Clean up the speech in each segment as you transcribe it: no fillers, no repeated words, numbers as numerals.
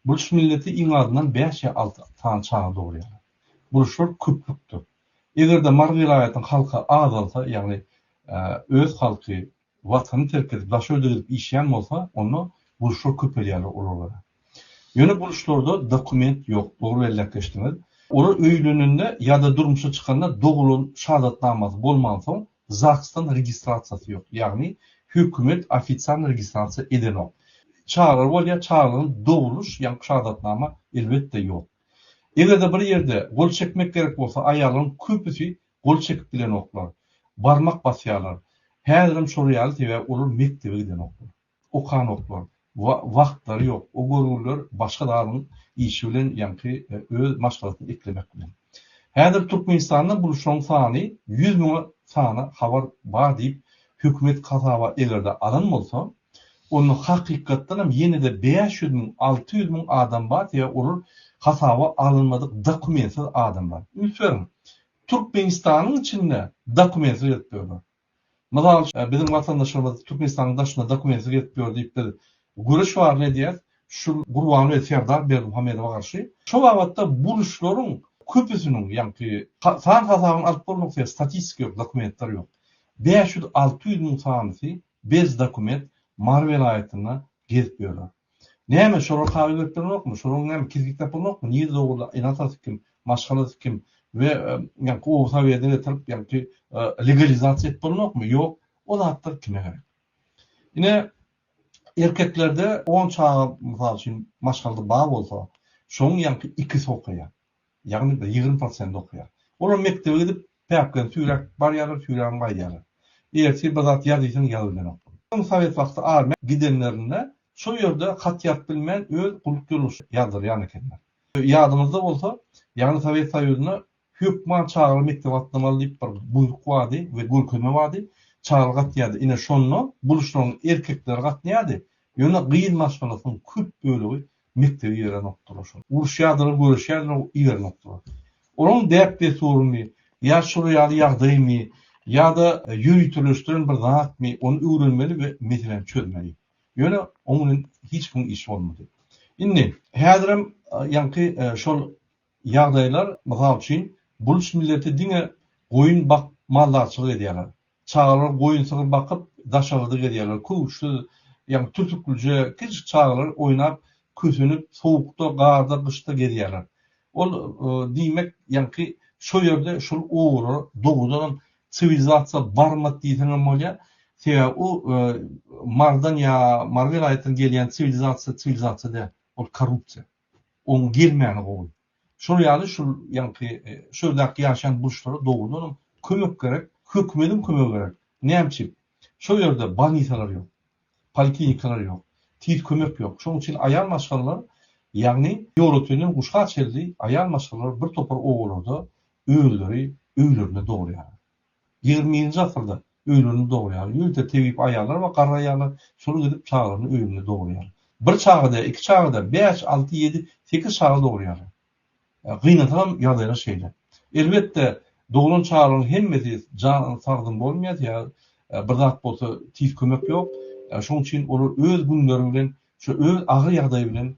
Buluç milleti iň azyndan bäş ýa alty sany çaga dogurýarlar. Buluçlar köplükdir. Eger-de Mary welaýatynyň halky azalsa, ýagny öz halky Watany terk edip daşary ýurda gidip işleýän bolsa, onda buluçlar köpelýärler olara görä. Ýöne buluçlarda dokument ýok, dogry belläp geçdiňiz. Olar öýlenende ýa-da durmuşa çykanda doglan şahadatnamasy bolmansoň ZAGS-dan registrasiýasy ýok, ýagny hökümet ofitsialny registrasiýa edenok. Çagalar bolýar, çagalaryň dogluş ýaňky şahadatnama elbetde ýok. Eger-de bir ýerde gol çekmek gerek bolsa aýallaryň köpüsi gol çekip bilenoklar. Barmak basýarlar. Häzirem şol ýaly sebäbi olar mekdebe gidenoklar. Okanoklar. Wagtlary ýok. O görgüliler başga zadyň işi bilen ýaňky öz maşgalasyny eklemek bilen. Häzir Türkmenistanda buluşlaryň sany 100 müňe sany habar bar diýip hökümet hasaba egerde alan bolsa, onda hakykatdanam ýene-de 500 müň, 600 müň adam bar sebäbi olar hasaba alynmadyk dokumentsiz adamlar. Üns beriň, Türkmenistanyň içinde dokumentsiz gezip ýörler. Mysal üçin, biziň watandaşlarymyz Türkmenistanyň daşynda dokumentsiz gezip ýör diýip biz göreş baryny edýäris. Şu Gurbanguly Serdar Berdimuhamedowa garşy. Şo babatda buluşlaryň köpüsiniň, ýaňky san hasabyny alyp bolmak sebäbi statistika ýok, dokumentler ýok. 500-600 müň sanysy bez dokument Mary welaýatynda gezip ýörler. Näme şolar kagyz berip bilenokmy? Şolaryň näme kesgitläp bolanokmy? Nirede doguldy, ene-atasy kim, maşgalasy kim we ýaňky oba sowetine getirip ýaňky legalizasiýa edip bolanokmy? Ýok. O zatlar kime gerek? Ine erkeklerde on çaga mysal üçin maşgalada bar bolsa, şonuň ýaňky ikisi okaýar. Ýagny bir 20 prosenti okaýar. Olar mekdebe gidip, päpgeni süýräp barýarlar, süýräbem gaýdýarlar. Ertir bir zat ýaz diýseň ýazyp bilenoklar. Öň sowet wagty armiýa gidenlerinde şo ýerde hat ýazyp bilmän öz gulluk ýoldaşy ýazdyrýan ekenler. Ýadyňyzda bolsa, ýagny Sowet Soýuzynda hökman çagalar mekdebe gatnamaly diýip bir buýruk bardy we görkezme bardy. Çagalar gatnaýardy. Ine şonda buluşlaryň erkekleri gatnaýardy. Ýöne gyz maşgalasynyň köp bölegi mekdebe iberenokdylar şol. Uruşýardylar, göreşýärdiler, iberenokdylar. Olaryň däp-dessurymy, ýa şol ýaly ýagdaýmy, ýa-da ýöriteleşdiren bir zatmy, ony öwrenmeli we meseläni çözmeli. Ýöne oň bilen hiç kimiň işi bolmady. Indi, häzirem ýaňky şol ýagdaýlar, mysal üçin, buluç milleti diňe goýun bakyp maldarçylyk edýärler. Çagalar goýun-sygyr bakyp, daşarda gezýärler. Köwüşsiz, ýagny türtüklije, kiçijik çagalar oýnap, kösenip, sowukda, garda, gyşda gezýärler. Ol, diýmek, ýaňky şo ýerde, şol obalara dogrudanam siwilizasiýa barmady diýseňem bolýar. Sebäbi o Marydan ýa Mary welaýatyndan gelýän siwilizasiýa siwilizasiýa däl, ol korrupsiýa. Oň gelmäni gowy. Şol ýaly şul ýaňky şu ýerdäki ýaşaýan burçlara dogrudanam kömek gerek, hökümediň kömegi gerek. Näme üçin? Şol ýerde bolnisalar ýok, poliklinikalar ýok, tiz kömek ýok. Şonuň üçin aýal maşgalalar, ýagny Ýolötenden Guşga çenli aýal maşgalalar bir topar obalarda özleri öýlerinde dogurýarlar. Ýigriminji asyrda öýlerinde dogurýarlar. Ýörite tebip aýallar bar, garry aýallar, şolar gidip çagalaryny öýünde dogurýarlar. Bir çaga däl, iki çaga däl, bäş, alty, ýedi, sekiz çaga dogurýarlar. Gynansagam ýagdaýlar şeýle. Elbetde, doglan çagalaryň hemmesi jan sagdyn bolmaýar, ýa bir zat bolsa tiz kömek ýok. Şonuň üçin olar öz günleri bilen, şu öz agyr ýagdaýy bilen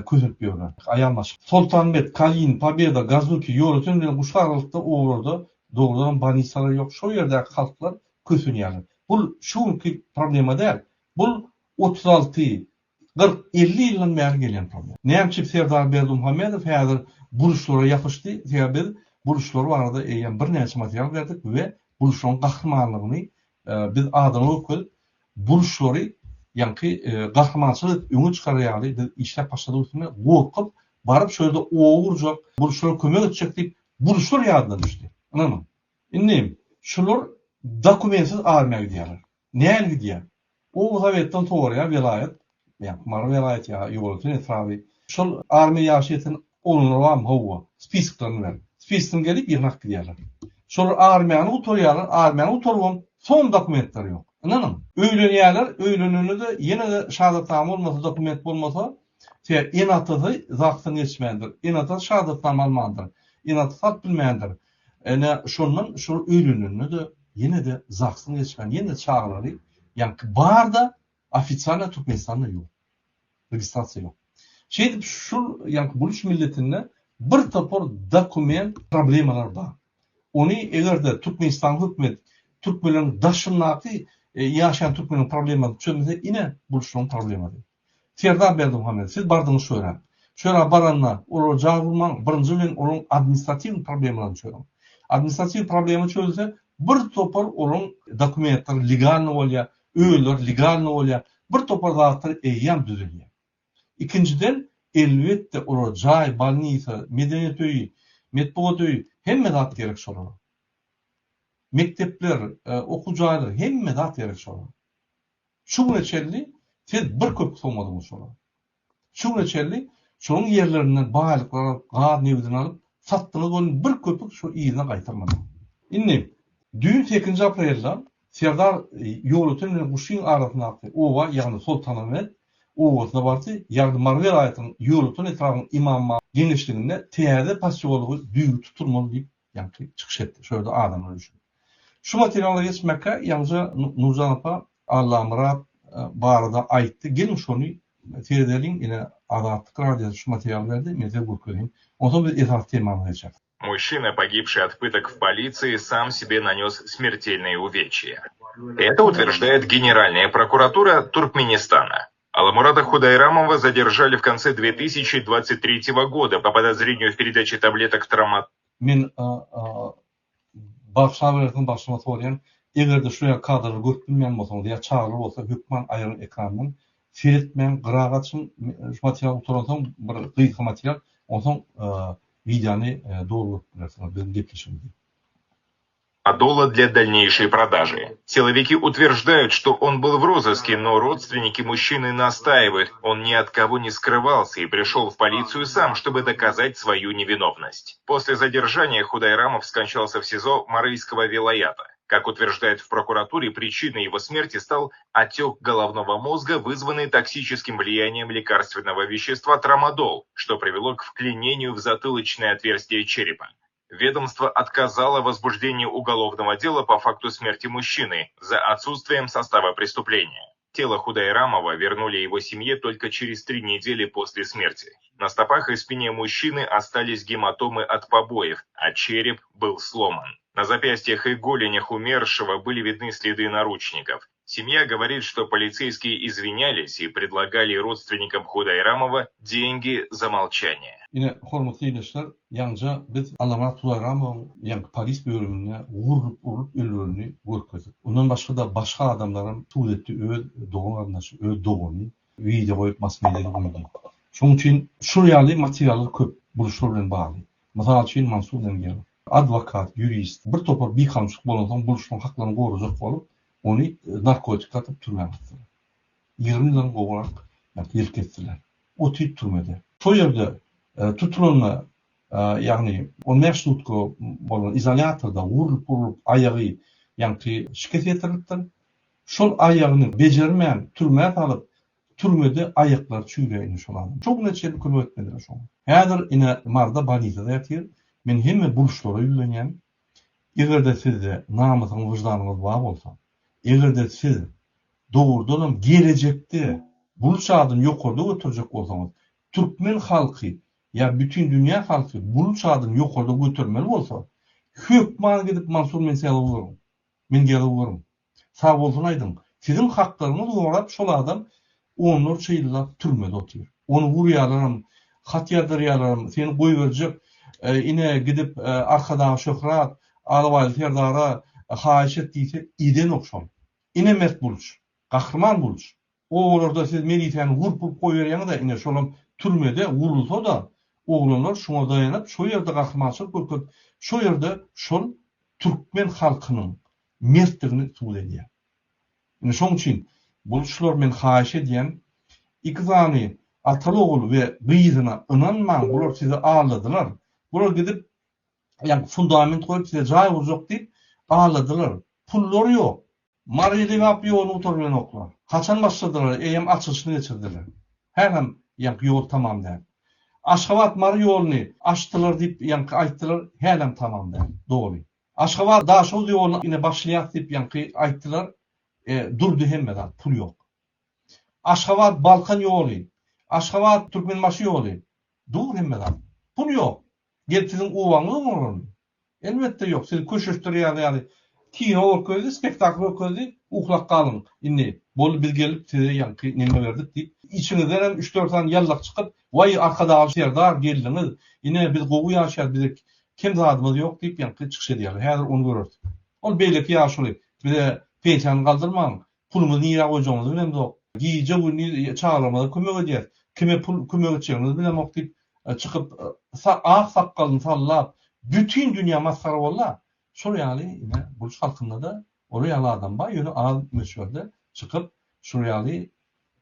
kösenip ýörler. Aýal maşgala. Soltanbet, Kalin, Pobeda, Gazuki, Ýolöten bilen Guşgy aralykda obalarda dogrudanam bolnisalar ýok. Şol ýerdäki halklar kösenýärler. Bul şu günki problema däl. Bul 36, 40, 50 ýyldan bäri gelýän problem. Näme üçin Serdar Berdimuhamedow häzir buluşlara ýapyşdy? Sebäbi biz buluşlar barada eýýäm birnäçe material berdik we buluşlaryň gahrymanlygyny biz adama görkezip, buluşlary ýaňky gahrymançylyk edip öňe çykar ýaly biz işläp başladyk üstünde gorkup baryp şo ýerde oba gurjak, buluşlara kömek etjek diýip buluşlar ýadyna düşdi. Ynanyň. Indi şular dokumentsiz armiýa gidýärler. Näl gidýär? Oba sowetden soraýar welaýat, ýa Mary welaýaty ýa Ýolöten etraby. Şol armiýa ýaşy ýeten oglanlar barmy? Hawa. Spisklerini ber. Spiskini gelip ýygnap gidýärler. Şolar armiýany gutarýarlar, armiýany gutarybam soň dokumentleri ýok. Ynanyň. Öýlenýärler, öýlenende-de ýene-de şahadatnama bolmasa, dokument bolmasa, sebäbi ene-atasy ZAGS-dan geçmändir, ene-atasy şahadatnama almandyr, ene-atasy alyp bilmändir. Ine, şondan şol öýlenende-de ýene-de ZAGS-dan geçmän, ýene-de çagalary ýaňky bar-da, Ofitsialno Türkmenistanda ýok. Registrasiýa ýok. Şeýdip şul ýaňky buluç milletinde bir topar dokument problemalar bar. Ony eger-de Türkmenistanyň hökümet türkmenleriň daşyndaky ýaşaýan türkmenleriň problemasyny çözmese ine buluçlaryň problemasy. Serdar Berdimuhamedow siz bardyňyz şu ýere. Şu ýere baranda olara jaý gurmaň birinji bilen olaryň administratiw problemalaryny çözüň. Administratiw problema çözülse bir topar olaryň dokumentleri legalny bolýar, öýleri legalny bolýar, bir topar zatlar eýýäm düzülýär. Ikinjiden, elbetde, olara jaý, bolnisa, medeniýet öýi, metbugat öýi, hemme zat gerek şolara. Mekdepler, okuw jaýlary, hemme zat gerek şolara. Şu güne çenli siz bir köpük sowmadyňyz şolara. Şu güne çenli şolaryň ýerlerinden baýlyklar alyp, gaz, nebidini alyp, satdyňyz welin bir köpük şo yzyna gaýtarmadyňyz. Indi, düýn sekizinji aprelde Serdar Ýolöten bilen Guşyň arasyndaky oba, ýagny Soltanahmet obasyna bardy, ýagny Mary welaýatynyň Ýolöten etrabynyň Imamma geňeşliginde täze posýology düýbi tutulmaly diýip, ýaňky çykyş etdi, şo ýerde adamlar üýşüp. Şu materiala geçmekkä ýaňja Nurjan apa Allamyrat barada aýtdy. Geliň şony seredeliň, ine Azatlyk radiosy şu materialy berdi, men size görkezeyim. Onsoň biz esasy temamyza geçeris. Mужчина, погибший от пыток в полиции, сам себе нанес смертельные увечья. Это утверждает Генеральная прокуратура Туркменистана. Аламурата Худайрамова задержали в конце 2023 года по подозрению в передаче таблеток травма. Men Bagyşlabersiň başyma sorýan, egerde şu ýaly kadrlary görüp bilmeýän bolsaňyz ýa çagalar bolsa hökman aýryň ekrandan seretmäň gyra gaçyň şu material gutaransoň bir gysga material onsoň wideony doly görüp bilersiňiz biziň gepleşigimizi. Адола для дальнейшей продажи. Силовики утверждают, что он был в розыске, но родственники мужчины настаивают, он ни от кого не скрывался и пришел в полицию сам, чтобы доказать свою невиновность. После задержания Худайрамов скончался в СИЗО Марыйского вилаята. Как утверждают в прокуратуре, причиной его смерти стал отек головного мозга, вызванный токсическим влиянием лекарственного вещества трамадол, что привело к вклинению в затылочное отверстие черепа. Ведомство отказало в возбуждении уголовного дела по факту смерти мужчины за отсутствием состава преступления. Тело Худайрамова вернули его семье только через три недели после смерти. На стопах и спине мужчины остались гематомы от побоев, а череп был сломан. На запястьях и голенях умершего были видны следы наручников. Семья говорит, что полицейские извинялись и предлагали родственникам Худайрамова деньги за молчание. Ine, hormatly ildeşler, ýaňja biz Allamyrat Hudaýramowyň ýaňky polis bölüminde urlup-urlup öldürenini görkezdik. Ondan başga-da başga adamlaram sud etdi öz dogan-garyndaşy, öz doganyny wideo goýup mass mediada goýdy. Şonuň üçin şul ýaly materiallar köp buluçlar bilen bagly. Mysal üçin Mansur Zengerow, adwokat, ýurist, bir topar bikanunçylyk bolansoň buluçlaryň haklaryny gorajak bolup, ony narkotik atyp türmä basdylar. 20 ýyldan gowrak ýyl kesdiler. Otyr türmede. Şo ýerde tutulanda, ýagny on bäş sutka bolan izolýatorda urlup-urlup aýagy ýaňky şikes ýetirilipdir. Şol aýagyny bejermän türmä salyp, türmede aýaklary çüýrýär indi şol adam. Şo güne çenli kömek etmediler şoňa. Häzir ine Maryda bolnisada ýatyr. Men hemme burçlara ýüzlenýän. Eger-de sizde namysyňyz, wyždanyňyz bar bolsa, eger-de siz dogrudanam gelejekde buluç adyny ýokarda göterjek bolsaňyz, türkmen halky ýa bütin dünýä halky buluç adyny ýokarda götermeli bolsa, hökman gidip Mansur Menselowy görüň. Mengelowy görüň. Sag bolsun aýdyň. Siziň haklaryňyz gorap şol adam onlarça ýyllap türmede otyr. Ony urýarlaram, hat ýazdyrýarlaram, seni goýberjek, ine gidip Arkadag Şöhrat, Alabaýly Serdara haýyş et diýse idenok şol. Ine mert buluç. Gahryman buluç. Obalarda siz milisäni urup-urup goýberýäňiz-ä ine şolam türmede urulsa-da oglanlar şoňa daýanyp şo ýerde gahrymançylyk görkezip şo ýerde şol türkmen halkynyň mertligini subut edýär. Ine şoň üçin buluçlar men haýyş edýän iki sany ataly ogul we gyzyna ynanmaň bular sizi aldadylar. Bular gidip ýaňky fundament goýup size jaý gurjak diýip aldadylar. Pullary ýok. Mary Lebap ýoluny gutarybilenoklar. Haçan başladylar eýýäm açylyşyny geçirdiler. Hälem ýaňky ýol tamam däl. Aşgabat Mary ýoluny açdylar diýip ýaňky aýtdylar hälem tamam däl doly. Aşgabat Daşoguz ýoluny ine başlaýas diýip ýaňky aýtdylar durdy hemme zat pul ýok. Aşgabat Balkan ýoly. Aşgabat, Türkmenbaşy ýoly. Dur hemme zat. Pul ýok. Gelip siziň obaňyza oňararmy? Elbetde ýok. Sizi köşeşdirýän ýaly kino görkezdi, spektakl görkezdi, uklap galyň. Indi boldy biz gelip size ýaňky neme berdik diýip, içiňizdenem üç-dört sany ýallak çykyp, waý Arkadagly Serdar geldiňiz, ine biz gowy ýaşaýas, bize kem zadymyz ýok diýip ýaňky çykyş edýärler. Häzir ony göreris. Ol beýleki ýaşuly bize pensiýany galdyrmaň, Pulumyzy nirä goýjagymyzy bilemzok. Gije-gündiz çagalarymyza kömek edýäs. Kime pul kömek etjegimizi bilemok diýip, çykyp, ak sakgalyny sallap, bütin dünýä masgara boldy-a. Şol ýaly ine, buluç halkynda-da olar ýaly adam bar, ýöne az möçberde çykyp, şol ýaly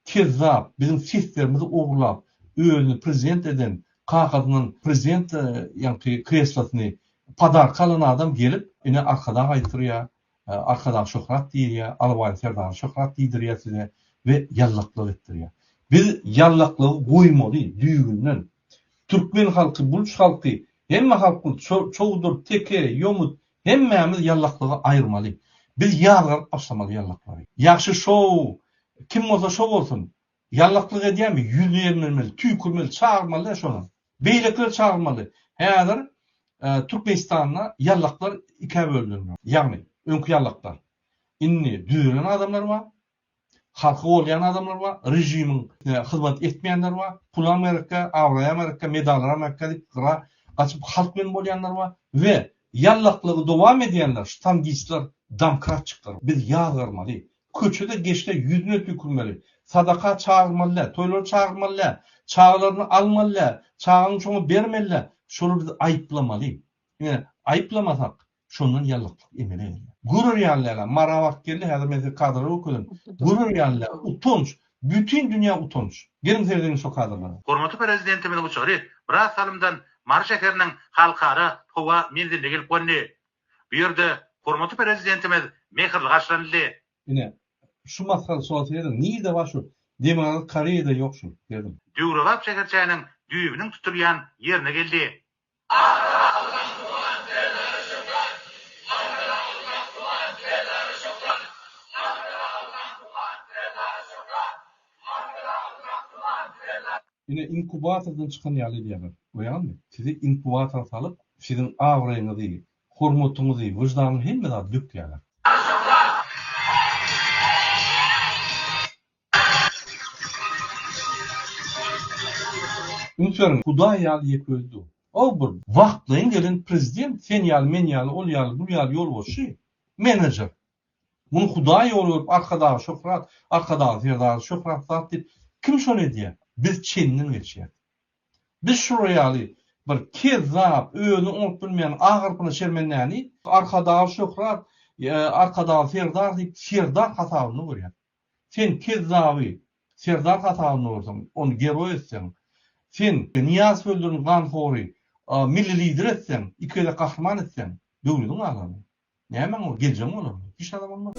kezzap, biziň seslerimizi ogurlap, özüni prezident eden, kakasyndan prezident ýaňky kreslosyny podarka alan adam gelip, ine Arkadag aýtdyrýar, Arkadag şöhrat diýilýär, Alabaý Serdar şöhrat diýdirýär size we ýallaklyk etdirýär. Biz ýallaklygy goýmaly düýbünden. Türkmen halky, buluç halky, hemme halk çowdur, teke, ýomut hemmämiz ýallaklygy aýyrmaly. Biz ýazgaryp başlamaly ýallaklary. Ýagşy şow, kim bolsa şo bolsun. Ýallaklyk edýärmi, ýüzüne ýelmenmeli, tüýkürmeli, çagyrmaly däl şony. Beýlekileri çagyrmaly. Häzir Türkmenistanda ýallaklar ikä bölünenler. Ýagny, öňki ýallaklar. Indi düzelen adamlar bar, halky goldaýan adamlar bar, režimiň hyzmat etmeýänler bar, pulam gerekkä, abraýam gerekkä, medallaram gerekkä diýip gyra gaçyp halk bilen bolýanlar bar we ýallaklygy dowam edýänler, ştangistler, domkratçikler. Biz ýazgarmaly. Köçede geçse ýüzüne tüýkürmeli. Sadaka çagyrmaly däl, toýlara çagyrmaly däl, çagalaryny almaly däl, çaganyny şoňa bermeli däl. Şolary biz aýyplamaly. Ine, aýyplamasak, şondan ýallaklyk emele gelýär. Görer ýaly däl-ä, Mara baryp geldi, häzir men size kadrlary görkezerin. Görer ýaly däl, utanç, bütin dünýä utanç. Geliň seredeliň şo kadrlara. Hormatly Prezidentimiziň uçary biraz salymdan Mary şäheriniň Halkara howa menziline gelip gondy. Bu ýerde hormatly Prezidentimiz mähirli garşylanyldy. Ine, şu masgara şoňa serediň, nirde bar şu? Demirgazyk Koreýada ýok şu, serediň. Döwrebap şäherçäniň düýbüniň tutulýan ýerine geldi. Arkadagly Gahryman Serdara şöhrat! Arkadagly Gahryman Serdara şöhrat! Arkadagly Gahryman Serdara şöhrat! Arkadagly Gahryman Serdara. Ine inkubatordan çykan ýaly edýärler. Görýäňizmi? Sizi inkubatora salyp, siziň abraýyňyzy, hormatyňyzy, wyždanyňyzy hemme zady dökýärler. Üns beriň, Hudaý ýaly ýeke özi dur. O bir wagtlaýyn gelen prezident, sen ýaly, men ýaly, ol ýaly, bul ýaly ýolbaşçy, menejer. Muny Hudaý ýoly görüp Arkadaga şöhrat, Arkadagly Serdarly şöhrat zat diýip kim şony edýär? Biz çenden geçýäs. Biz şular ýaly bir kezzap, özüni oňup bilmeýän agyrpyny şermendäni Arkadagly şöhrat, Arkadagly Serdar diýip serdar hasabynda görýäs. Sen kezzaby serdar hasabynda görseň, ony geroý etseň, sen Nyýazow öldüren ganhory milli lider etseň, iki gezek gahryman etseň, döwlediň galarmy? Nämäň ol, geljegiň bolarmy? Hiç zada bolmaz.